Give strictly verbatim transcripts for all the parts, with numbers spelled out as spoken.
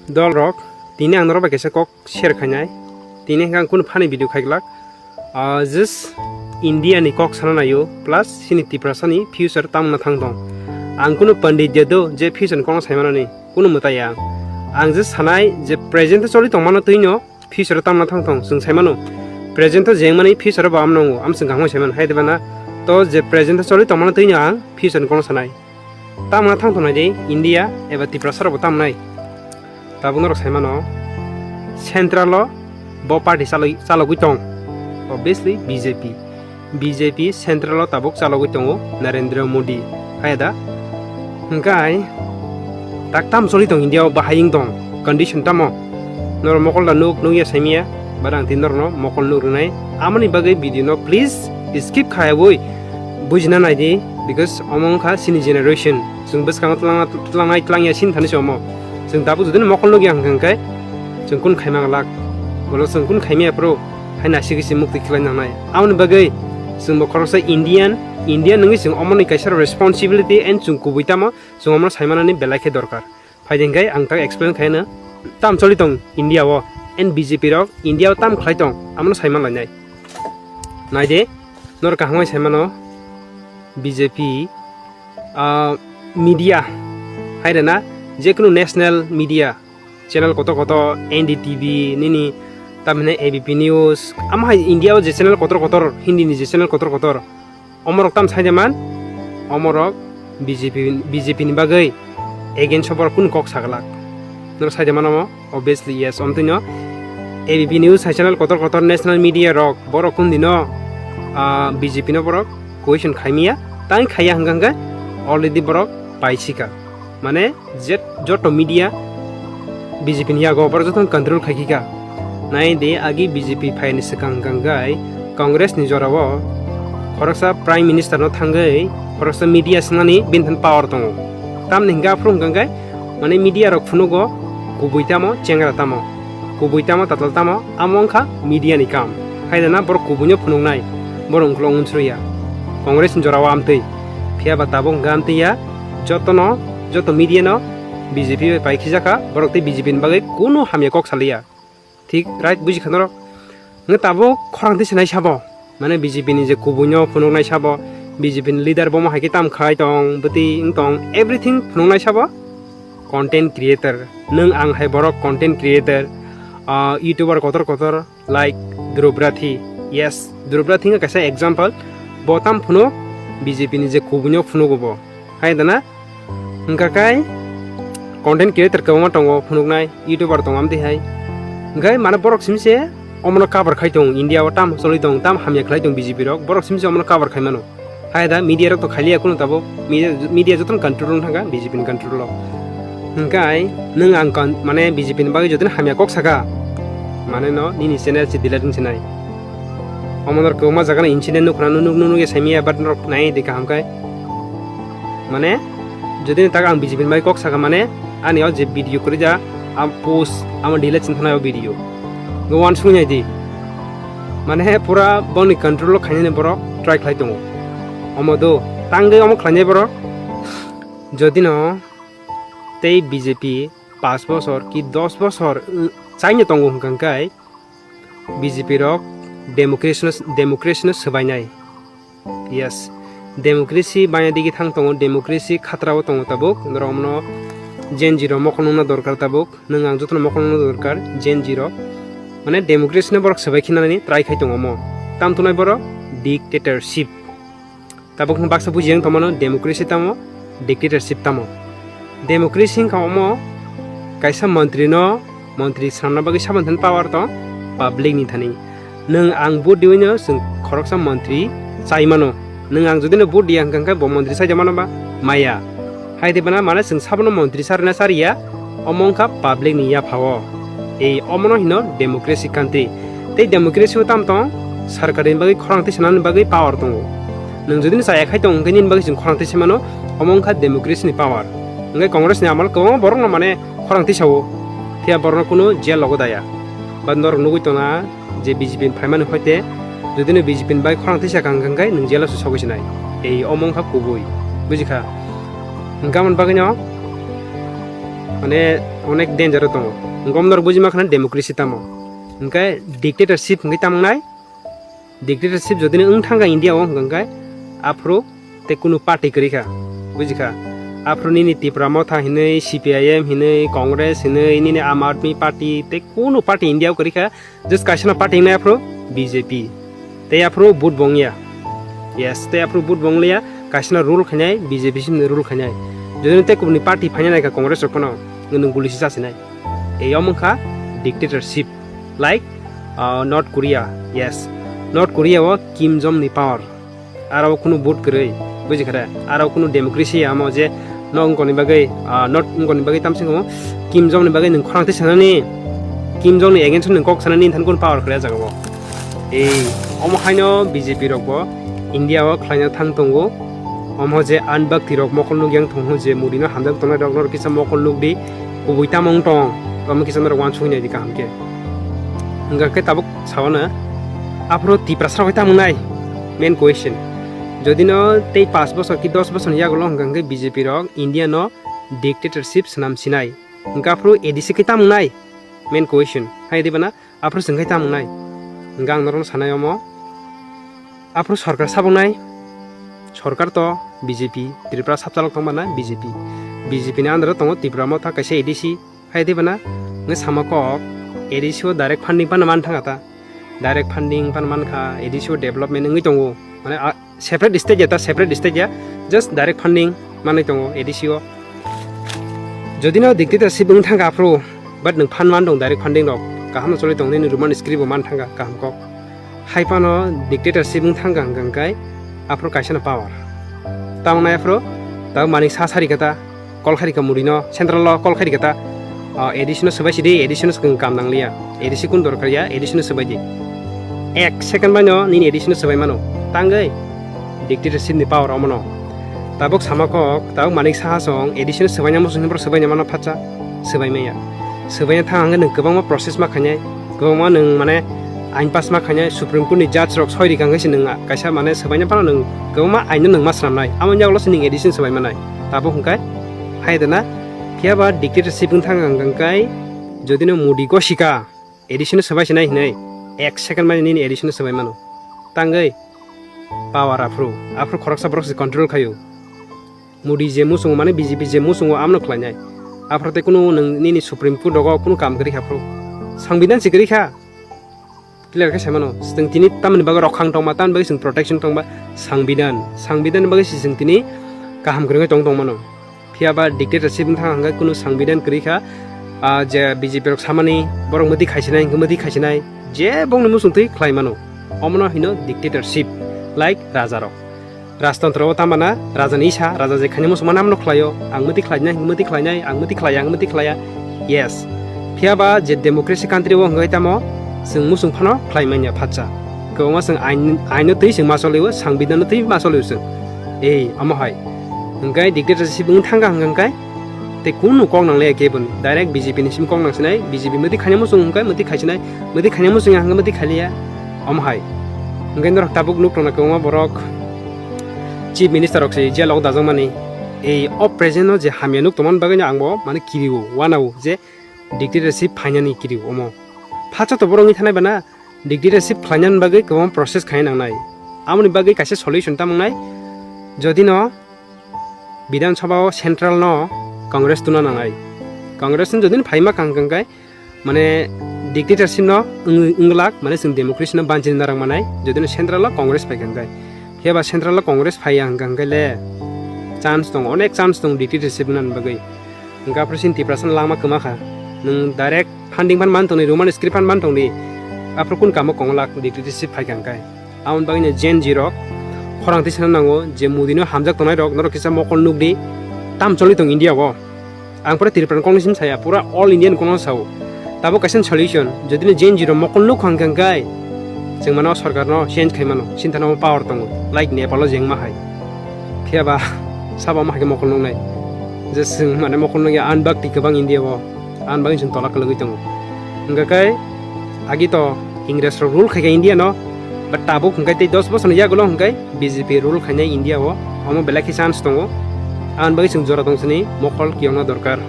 Dol rok, tini ang norok bai kaisa kok share khainai. Tini hwnkhe ang kunu funny video khaiglak. Ah, just India ni kok sana naio, plus sini Tiprasa ni future tamna thang tong. Ang kunu pandit ya do je future ni kokno saimanani, kunu mwtai ang. Ang just sanai je present o choli tongmano twi no future o tamna thang tong, chwng saimano. Present o jengmani future o bo amno wngo, am chwng kaham saimano, hai diba na? To je present o choli tongmano twi no ang future ni kokno sanai. Tamna thang tongnai de India eba Tiprasa rok bo tamnai. Tabuk norok saimano central o bo party chaloi-, chalogwi tong. Obviously B J P. B J P central o tabuk chalogwi tongo Narendra Modi. Hai da? Hwnkhe tak tam choli tong India o bahai wng tong. Condition tamo? Norok mokol da nuk, nukya saimya. But ang tini norokno mokol nuk rwnai. Amoni bagwi video no please skip khayabwi bujina naidi, because omo wngkha chini generation. Chwng bwskango twlangna, twlangnai twlangya sini thani se omo. Chwng tabuk jodi mokol nukya hwnkha hwnkhe chwng kun khaima glak. Bolo chwng kun khaimya phuru hai naisik se mukti khlai nangnai. Amoni bagwi chwng bo khoroksa Indian, Indian wngwi chwng omoni kaisa responsibility and chwng kubui tamo chwng omono saimanani belai khe dorkar. Phaidi hwnkhe ang tak explain khaino tam choli tong India o, and B J P rok India o tam khlai tong, amono saiman lainai. Naide, norok kaham bai saimano B J P, ah, media, hai rena, jekunu national media, channel kotor kotor, N D T V, nini, tamhine A B P News, amo hai India o je channel kotor kotor, Hindi ni je channel kotor kotor, omorok tam saide man, omorok B J P, B J P ni bagwi against o borok kunu kok saglak. Norok saide mano mo? Obviously yes. Omtwino A B P News hai channel kotor kotor national media rok borok kundino, ah, B J P no borok question khaimya, tang khaiya hwnkha hwnkhe already borok paisika. Mane je joto media B J P ni yago borok jotono control khai khika. Nai di agi B J P phaini swkang hwnkha hwnkhe Congress ni jorao khoroksa Prime Minister no thangwi khoroksa media swngnani bini thani power tongo. Tamni hwnkhe aphuru hwnkha hwnkhe mane media rok phunugo kubui tamo chengra tamo, kubui tamo tatal tamo, amo wngkha media ni kam. Hai dana borok kubui no phunuknai, borok ungkulok unsuriya. Congress ni jorao amtwi, phiya ba tabuk hwnkha amtwi ya, jotono, joto media no B J P bai pai khijakha, borok tei B J P ni bagwi kunu hamya kok saliya. Thik right buji kha norok. Nge tabuk khorang twi sinai sabo. Mane B J P ni je kubui no phunuknai sabo, B J P ni leader bomo hai khe tam khai tong, bwtwi wng tong, everything phunuknai sabo content creator. Nwng ang hai borok content creator, ah, YouTuber kotor kotor like Dhruv Rathi. Yes, Dhruv Rathi wngkha kaisa example. Bo tam phunuk B J P ni je kubui no phunugo bo. Hai dana? Hwnkha khe content creator kwbangma tongo phunuknai, YouTuber tongo amtwi hai. Hwnkhe mane borok simi se omono cover khai tongo, India o tamo choli tongo, tamo hamya khlai tongo B J P rok, borok simi se omono cover khai mano. Hai da media rok to khailiya kunu tabuk, media, media jotono control wng thangkha B J P ni control o. Hwnkhe nwng ang kon-, mane B J P ni bagwi jotono hamya kok saka, mane no nini channel se delete wng sinai. Omo norok kwbangma jaga no incident nukhna nunuk nunuk ya saimaya, but norok nai di kaham khai. Mane, jodi ni tak ang B J P ni bai kok saka mane, ani o je video kwrwi ja, am post, amo delete sin thanai o video. Go wan sung nai di. Mane, pura boni control o khainani borok try khlai tongo. Omo do, tangwi omo khlainai borok. Jodi no tei B J P paanch bosor ki dos bosor, uh, chaino tongo hwnkha hwnkhe, B J P rok democracy no, democracy no swbainai. Yes, democracy baina digi thang tongo, democracy khatrao tongo tabuk. Norok no Gen Z rok mokol nungna dorkar tabuk, nwng ang jotono mokol nungna dorkar Gen Z rok. Mane democracy no borok swbai khinani try khai tongo omo. Tam tongnai borok dictatorship. Tabuk hwn baksa buji yang tongmano democracy tamo, dictatorship tamo. Democracy wngkha omo kaisa montri no montri swnamna bagwi saboni thani power tong public ni thani. Nwng ang vote diwi no chwng khoroksa montri chai mano. Nwng ang jodi no vote diya hwnkha hwnkhe bo montri chai mano ba maya. Hai de bana mane chwng sabono montri sarina sariya, omo wngkha public ni yapha o. Ei omono hino democracy country. Tei democracy o tam tong, sarkar ni bagwi khorang twi sanani bagwi power tongo. Nwng jodi no chaya khai tong hwnkhe nini bagwi chwng khorang twi se mano, omo wngkha democracy ni power. Hwnkhe Congress ni amal kwbangma borok no mane khorang twi sao, phiya borok no kunu jail logo daya. Ba norok nugwi tongna je B J P ni phaimani hoite, jodi no B J P ni bai khorang twi sakha hwnkhe nwng jail o se sogwi sinai. Ei omo wngkha kubui, bujikha? Hwnkhe amoni bagwi no Mane onek danger o tongo. Hwnkhe omo norok buji mankha na democracy tamo. Hwnkhe dictatorship hwnkhe tamo nai? Dictatorship jodi no wng thangkha India o hwnkhe aphuru tei kunu party kwrwi kha, buji kha. Aphuru nini Tipra Motha hinwi, C P I M hinwi, Congress hinwi, nini Aam Aadmi Party tei kunu party India o kwrwi kha. Just kaisa no party wngnai aphuru B J P. Tei aphuru vote bo wngya. Yes, tei aphuru vote bo wngliya, kaisa no rule khainai, B J P simi rule khainai. Jodi no tei kubuni party phaina naikha Congress rok phano, nwng guli se chasinai. Ei omo wngkha dictatorship, like, uh, North Korea. Yes, North Korea o Kim Jong ni power. Aro kunu vote kwrwi, buji kha de? Aro kunu democracy amo je no wngkoni bagwi, ah, not wngkoni bagwi tamsing kamo Kim Jong ni bagwi nwng khorang twi sanani, Kim Jong ni against o nwng kok sanani, than kunu power kwrwi ah jaga o. Ei, omo haino B J P rok bo India o khlaina thang tongo. Omo je anbakti rok mokol nuk yang thong ho je Modi no hamjak tongnai rok, norok kisa mokol nuk di, kubui tamo wng tong, omo kisa norok uansukwi nai di kaham khe. Hwnkha khe tabuk sao na, aphuru Tiprasa rok hai tamo nai? Main question. Jodi no tei paanch bosor ki dos bosor ni yagulo hwnkha khe B J P rok India no dictatorship swnam sinai, hwnkha aphuru A D C khe tamo nai? Main question. Hai di bana, aphuru chwng khe tamo nai? Hwnkha ang norok no sanai omo. Aphuru sorkar sabo nai? Sorkar to B J P, Tripura sabchalok tong bana B J P. B J P ni under o tongo Tipra Motha kaisa A D C. Hai di bana, nge sama kok, A D C o direct funding pana man thanga ta. Direct funding pana man kha, A D C o development wngwi tongo. Mane, a, separate state ya ta, separate state ya, just direct funding manwi tongo A D C o. Jodi no dictatorship wng thangkha aphuru, but nwng phan man dong direct funding rok, kaham no choli tong nini Roman script bo man thangkha kaham kok. Hai phano dictatorship wng thangkha hwnkha hwnkhe aphuru kaisa no power. Tamo nai aphuru, tamo Manik Saha sari kha ta, call khairi kha Modi no, central o call khairi kha ta, o, A D C no swbai sidi, A D C no swkang kam nang liya, A D C kun dorkar ya, A D C no swbai di. Ek second bai no nini A D C no swbai mano, tangwi dictatorship ni power omo no. Tabuk sama kok, tabuk Manik Saha song A D C no swbaina muchung hwnwi borok swbaina mano phatsa, swbai maya. Swbaina thang hwnkhe nwng kwbangma process ma khainai, kwbangma nwng mane ain pass ma khainai, Supreme Court ni judge rok soi rikha hwnkhe se nwng kaisa mane swbaina phano nwng kwbangma ain no nwng ma swnamnai, amoni yagulo se nwng A D C no swbai manai. Tabuk hwnkhe hai dana, phiya ba dictatorship wng thang hwnkhe jodi no Modi gosika, A D C no swbai sinai hinwi ek second mani nini A D C no swbai mano. Tangwi power aphuru, aphuru khoroksa borok se control khaio. Modi je muchungo mane B J P je muchungo amno khlainai. Aphuru tei kunu nwng nini Supreme Court rogo kunu kam kwrwi kha phuru. Sangbidan se kwrwi kha. Clear khe sai mano. Chwng tini tamoni bagwi rokhang tongma, tamoni bagwi chwng protection tongma. Sangbidan, sangbidan ni bagwi se chwng tini kaham kwrwngwi tong tongmano. Phiya ba dictatorship wng thang hwnkhe kunu sangbidan kwrwi kha, ah, je B J P rok samani borok mwtwi khaisinai hwnkhe mwtwi khaisinai, je bongni muchung twi khlai mano, omono hino dictatorship, like raja rok. Rajtantro o tamo na raja ni isa, raja je khaini muchung mano amno khlaio, ang mwtwi khlainai hwnkhe mwtwi khlainai, ang mwtwi khlaiya hwnkhe mwtwi khlaiya. Yes. Phiya ba je democracy country o hwnkhe tamo chwng muchung phano khlai manya phatsa. Kwbangma chwng ain, aino twi chwng ma cholio, sangbidan no twi ma cholio chwng. Ei, omo hai. Hwnkhe dictatorship wng thangkha hwnkhe tei kunu kok nang liya kebo ni. Direct B J P ni simi kok nang sinai, B J P mwtwi khaina muchung hwnkhe mwtwi khaisinai, mwtwi khaina muchung ya hwnkhe mwtwi khailiya. Omo hai. Hwnkhe norok tabuk nuk tongna kwbangma borok chief minister rok se jail o dajakmani. Ei o present o je hamya nuk tongmani bagwi no ang bo mane kirio, wanao je dictatorship phainani kirio omo. Phatsa to borok wngwi thanai bana, dictatorship khlainani bagwi kwbangma process khaina nangnai. Amoni bagwi kaisa solution tamo wngnai, jodi no Bidhan Sabha o central no Congress tuna nangnai. Congress no jodi no phaima kang kang khe, mane dictatorship no wng-, wngwlak, mane chwng democracy no banchini narang manai, jodi no central o Congress phai kang khe. Phiya ba central o Congress phai ya hwnkha hwnkhe le chance tongo, onek chance tongo dictatorship wngnani bagwi. Hwnkhe aphuru chini Tiprasa no langma kwma kha. Nwng direct funding phan man tongdi, Roman script phan man tongdi. Aphuru kun kamo kongolak dictatorship phai kha hwnkhe. Aboni bagwino Gen Z rok khorang twi sana nango je Modi no hamjak tongnai rok norok kisa mokol nukdi. Tam choli tong India o. Ang pore Tripura ni kok ni simi saya, pura all India ni kok no sao. Tabuk kaisa solution, jodi no Gen Z rok mokol nuk hwnkha hwnkhe chwng mano sorkar no change khai mano, sini thani power tongo, like Nepal o jengma hai. Phiya ba sabo ma hai khe mokol nuknai. Je chwng mane mokol nukya, ang bakti kwbang India o, ang bagwi chwng tola kwlwgwi tongo. Hwnkha khe agi to Ingres rok rule khai kha India no, but tabuk hwnkhe tei dos bosor ni yagulo hwnkhe B J P rule khainai India o, omo belai khe chance tongo. Ang bagwi chwng jora tong sini mokol kiyokna dorkar.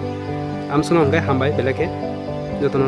Amsano hwnkhe hambai belai khe jotono.